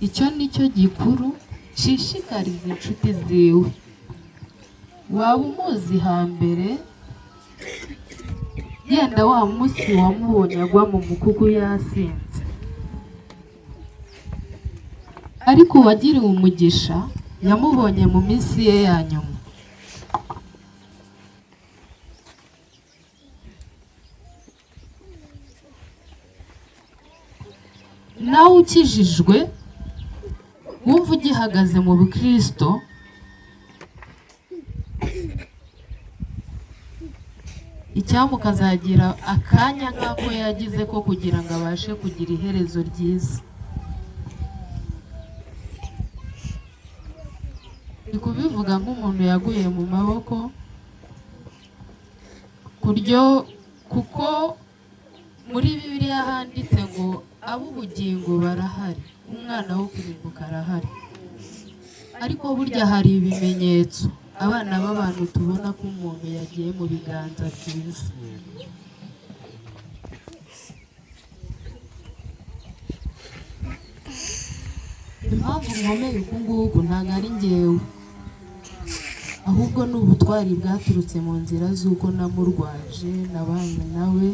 Icyo ni cyo gikuru nshishikariza inshuti ziwe. Waba umuzi hambere, yenda wa munsi wamubonye agwa mu mukuku yasinze, ariko uwagiriwe umugisha yamubonye mu minsi ye ya nyuma. Nawe ukijijwe, wumva ugihagaze mu bukristo, icyampa ukazagira akanya nk'ako yagize ko kugira ngo abashe kugira iherezo ryiza. Ndi kubivuga nk'umuntu yaguye mu maboko, kuryo kuko muri Bibiliya handitse ngo ab'ubugingo barahari, umwana wo kurimbuka arahari. Ariko burya hari ibimenyetso abana b'abantu tubona ko umuntu yagiye mu biganza byiza. Impamvu nkomeye uku nguku ntabwo ari njyewe, ahubwo ni ubutwari bwaturutse mu nzira z'uko namurwaje, nabanye nawe,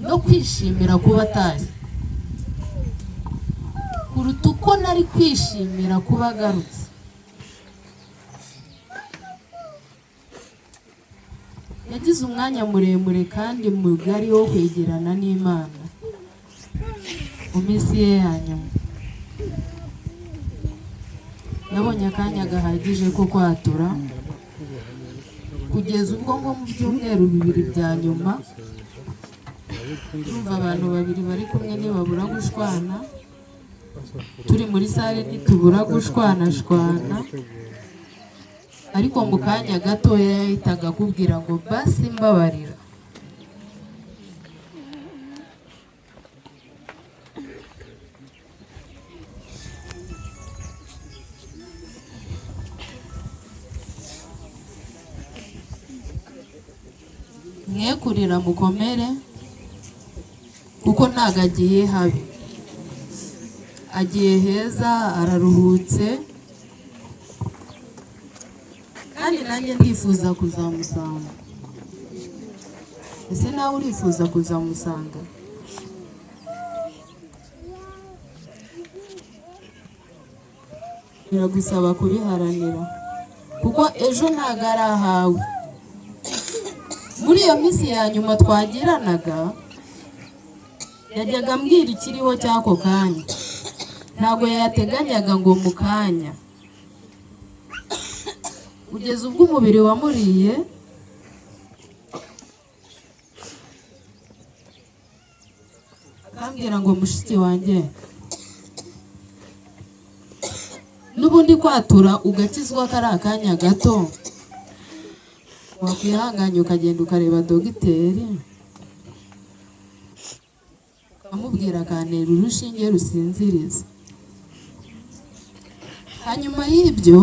no kwishimira kuba atashye kuruta uko nari kwishimira kuba agarutse. Yagize umwanya muremure kandi mugari wo kwegerana n'Imana mu minsi ye ya nyuma. Yabonye akanya gahagije ko kwatura, kugeza ubwo ngo mu byumweru bibiri bya nyuma, urumva abantu babiri bari kumwe ntibabura gushwana, turi muri sale ntitubura gushwanashwana, ariko mu kanya gatoya yahitaga akubwira ngo basi mbabarira. Mwe kurira mukomere, kuko ntago agiye habi, agiye heza, araruhutse, kandi nanjye ndifuza kuzamusanga. Ese nawe urifuza kuzamusanga? Biragusaba kubiharanira, kuko ejo ntago ari ahawe. Muri iyo minsi ya nyuma twagiranaga, yajyaga ambwira ikiriho cy'ako kanya, ntabwo yateganyaga ngo mu kanya, kugeza ubwo umubiri wamuriye. Akambwira ngo mushiki wanjye, n'ubundi kwatura ugakizwa kari akanya gato, wakwihanganye ukagenda ukareba dogiteri, ukamubwira akantera urushinge rusinziriza. Hanyuma y'ibyo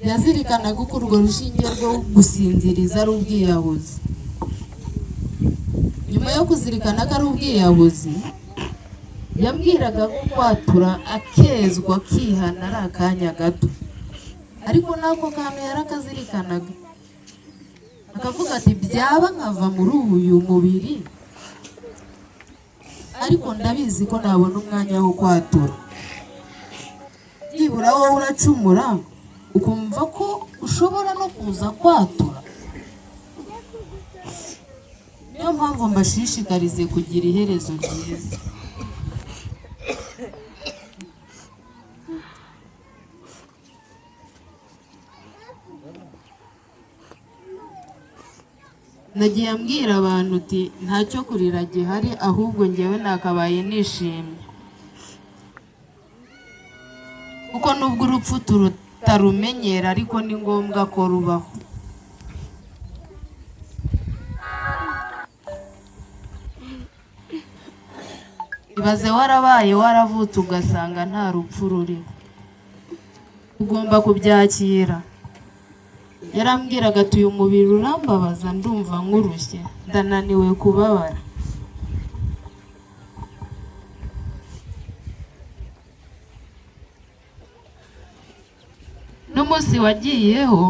yazirikanaga uko urwo rushinge rwo gusinziriza ari ubwiyahuzi. Nyuma yo kuzirikana ko ari ubwiyahuzi, yambwiraga ko kwatura akezwa akihana ari akanya gato, ariko n'ako kantu yarakazirikanaga, akavuga ati byaba nkava muri uyu mubiri, ariko ndabizi ko nabona umwanya wo kwatura. Byibura wowe uracumura ukumva ko ushobora no kuza kwatura. Niyo mpamvu mbashishikarize kugira iherezo ryiza. Nagiye ambwira abantu uti ntacyo kurira gihari, ahubwo njyewe nakabaye nishimye, kuko nubwo urupfu tutarumenyera ariko ni ngombwa ko rubaho. Ibaze warabaye waravutse ugasanga nta rupfu ruriho, ugomba kubyakira. Yarambwiraga ati uyu mubiri urambabaza, ndumva nkurushye, ndananiwe kubabara. N'umunsi wagiyeho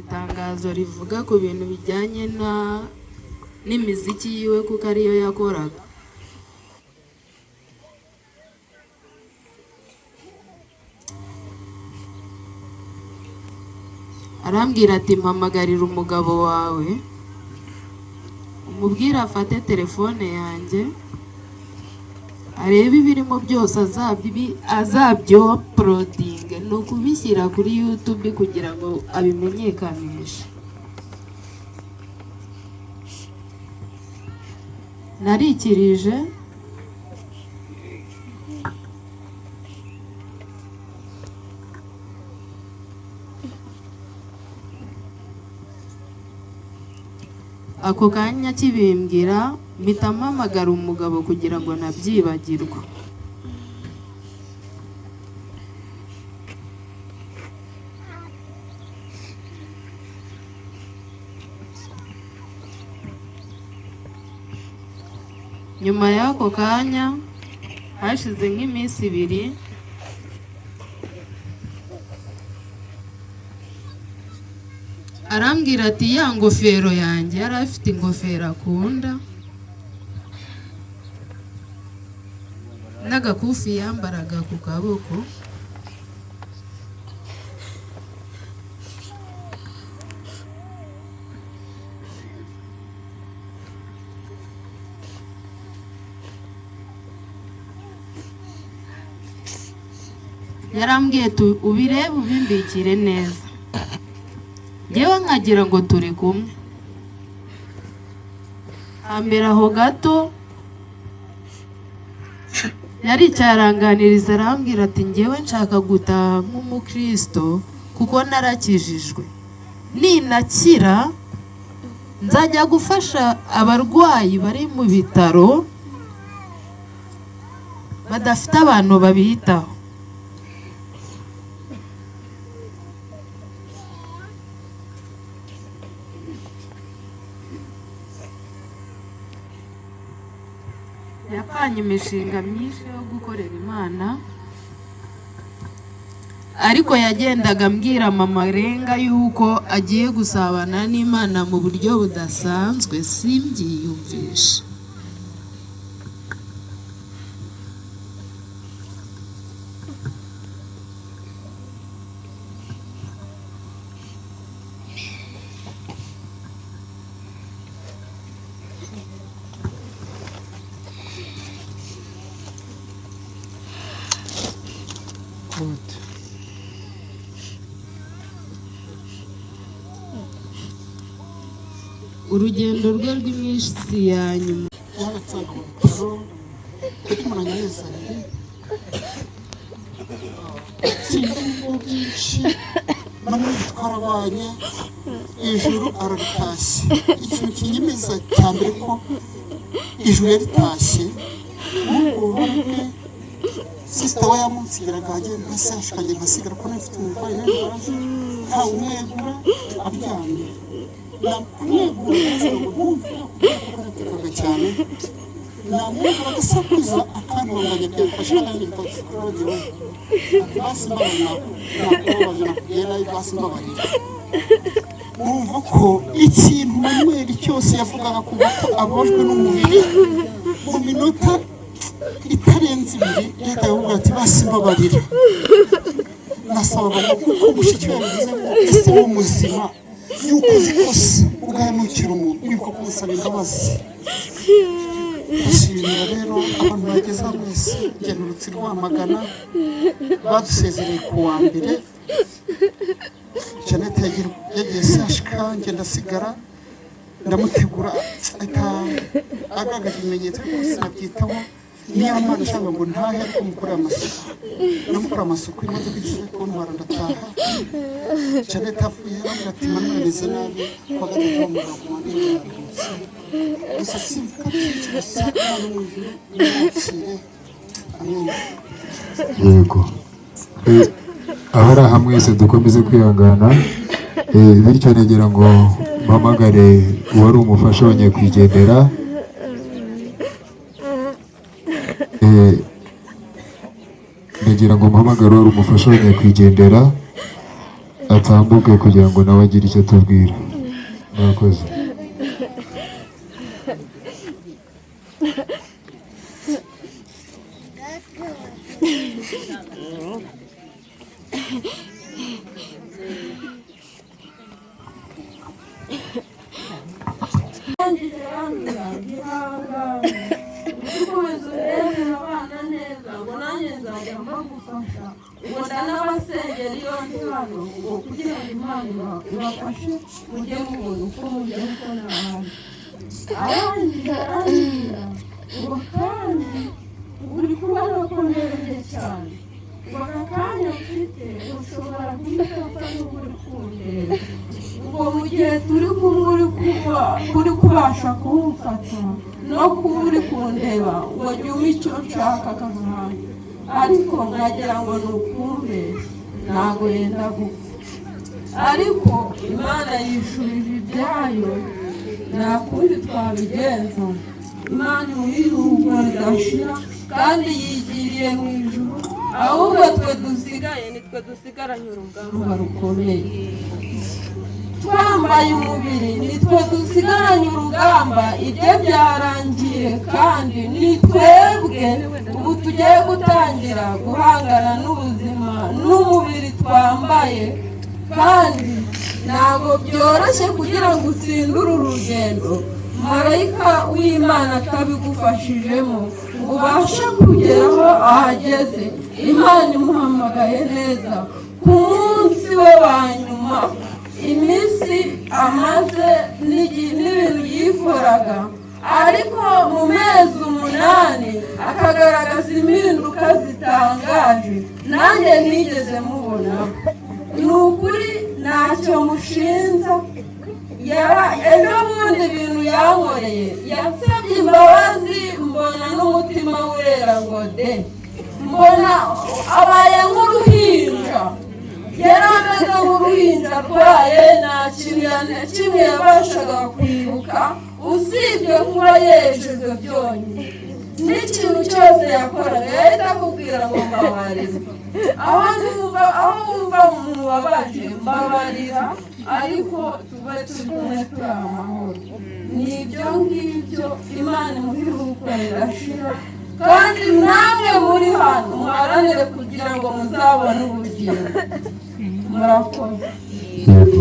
itangazo rivuga ku bintu bijyanye na n'imiziki yiwe, kuko ariyo yakoraga. Arambwira ati mpamagarira umugabo wawe, umubwire afate telefone yanjye arebe ibirimo byose, azabyo-uploadinge, ni ukubishyira kuri YouTube kugira ngo abimenyekanishe. Narikirije. Ako kanya akibimbwira, mpita mpamagara umugabo kugira ngo ntabyibagirwa. Nyuma y'ako kanya hashize nk'iminsi 2, arambwira ati ya ngofero yanjye, yari afite ingofero akunda n'agakufi yambaraga ku kaboko, yarambwiye ati ubirebe ubimbikire neza, ngewe nkagira ngo turi kumwe. Hambere aho gato yaricaye aranganiriza, arambwira ati ngewe nshaka gutaha nk'umukristo kuko narakijijwe, ninakira nzajya gufasha abarwayi bari mu bitaro badafite abantu babitaho. Yapfanye imishinga myinshi yo gukorera Imana, ariko yagendaga ambwira mama Renga yuko agiye gusabana n'Imana mu buryo budasanzwe, simbyiyumvishe. Good. Urugendo rwe rw'iminsi ya nyuma. Yaratsanga mu bitaro tumaranye amezi 2, sinzi byinshi namwe twarabanye, ijuru araritashye. Ikintu kinyemeza cya mbere ko ijuru yaritashye, muri ubwo bubabare bwe sister we yamunsigiraga agenda se ashikagenda nkasigara ko nafite umurwayi n'indwara, ntawe umwegura aryamye, nakumwegura ngo cyane, namwegura agasakuza akantunganya byafashe kandi bitakibagiwe, ati basi mbabarira, nakubabaje, nakubwiye nabi, basi mbabarira. Urumva ko ikintu Manuel cyose yavugaga kuva ko ababajwe n'umubiri, mu minota itarenze 2 leta yavuga ati basi mbabarira. Nasabaga ngo kuko mushiki we yabivuze ngo ese wowe muzima yuko uzi ikosa ugahanukira umuntu wibuka kumusaba imbabazi. Ndashimira rero abantu bageze mwese, ngenurutse Rwamagana, badusezereye ku wa mbere, Jeannette yagiye sashika, ngenda asigara ndamutegura, ahita agaragaza ibimenyetso ariko sinabyitaho. Niba Imana ishaka ngo ntahe, ariko mukore amasuku, namukora amasuku, imodoka igiye kuntwara ndataha. Jeannette avuye arambwira ati: "Manuel ameze nabi." Kuwa gatatu bamuganga ku yaruhutse. Gusa simvuga byinshi, gusa Imana mu ijuru imwakire, amen. Yego. Abari aha mwese dukomeze kwihangana. Bityo nagira ngo mpamagare uwari umufasha wa nyakwigendera. Ndagira ngo mpamagare uwari umufasha wa nyakwigendera atambuke kugira ngo nawe agire icyo atubwira. Murakoze. Ukomeza urebera abana neza, ngo nanjye nzajya mbagufasha, ngo ndanabasengera iyo ndi hano, ngo kugira ngo Imana ibafashe mujye mubona uko mujya gukora ahandi. Arangije arambwira ngo: "Kandi uri kubona ko ndembye cyane," ngo "aka kanya mfite ushobora guhita apfa n'ubwo uri kundeba," ngo "mu gihe turi kumwe uri kuba uri kubasha kumfata no kuba uri kundeba, ngo jya umpa icyo nshaka aka kanya." Ariko nkagira ngo ni ukumbesha, ntabwo yenda gupfa. Ariko Imana yishurije ibyayo, nta kundi twabigenza. Imana imuha iruhuko ridashira kandi yigiriye mu ijuru, ahubwo twe dusigaye nitwe dusigaranye urugamba rukomeye. Twambaye umubiri nitwe dusigaranye urugamba, ibyo byarangiye, kandi ni twebwe ubu tugiye gutangira guhangana n'ubuzima n'umubiri twambaye. Kandi ntabwo byoroshye kugira ngo utsinde uru rugendo marayika w'Imana atabigufashijemo ngo ubashe kugeraho ahageze. Imana imuhamagaye neza ku munsi we wa nyuma, iminsi amaze n'ibintu yikoraga, ariko mu mezi 8 akagaragaza impinduka zitangaje nanjye nigeze mubona. Ni ukuri ntacyo mushinza. Ejo bundi ibintu yankoreye, yansabye imbabazi, mbona n'umutima wera ngo de, mbona abaye nk'uruhinja. Yari ameze nk'uruhinja arwaye, nta kintu na kimwe yabashaga kwibuka usibye kuba yejejwe byonyine. N'ikintu cyose yakoraga yahita akubwira ngo mbabarira, aho numva, aho wumva mubabaje mbabarira, ariko tube turi kumwe turi amahoro. Ni ibyo ngibyo. Imana imuhe iruhuko ridashira, kandi namwe muri hano muharanire kugira ngo muzabone ubugingo. Murakoze. Yego.